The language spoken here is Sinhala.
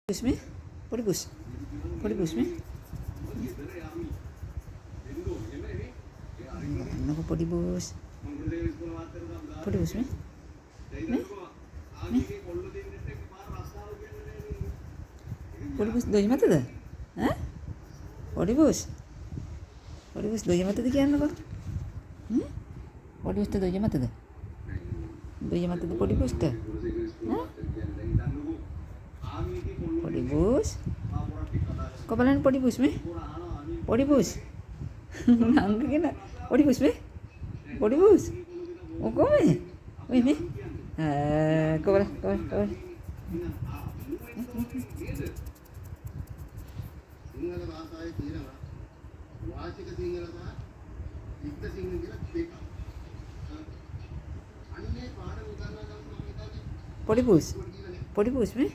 පුස් මේ පොඩි පුස්, පොඩි පුස් මේ බලන්නකො. පොඩි පුස්, පොඩි පුස් මේ මේ මේ පොඩි පුස් දොයි මතද? ඈ පොඩි පුස්, පොඩි පුස් දොයි මතද කියන්නකෝ. හ්ම් පොඩි පුස්ට දොයි මතද? දොයි මතද පොඩි පුස්ට? ඈ පොඩි පුස් කො බලන්න. පොඩි පුස් මේ පොඩි පුස් නංගගෙන. පොඩි පුස් මේ පොඩි පුස් මොකෝ මේ ඔය මේ කො බලන්න, කො බලන්න, කො බලන්න. සිංහල භාෂාවේ තියෙනවා වාචික සිංහල සහ ලිඛිත සිංහල කියලා දෙකක්. අන්නේ පාඩම උගන්වන දවසේ මම හිතන්නේ පොඩි පුස්, පොඩි පුස් මේ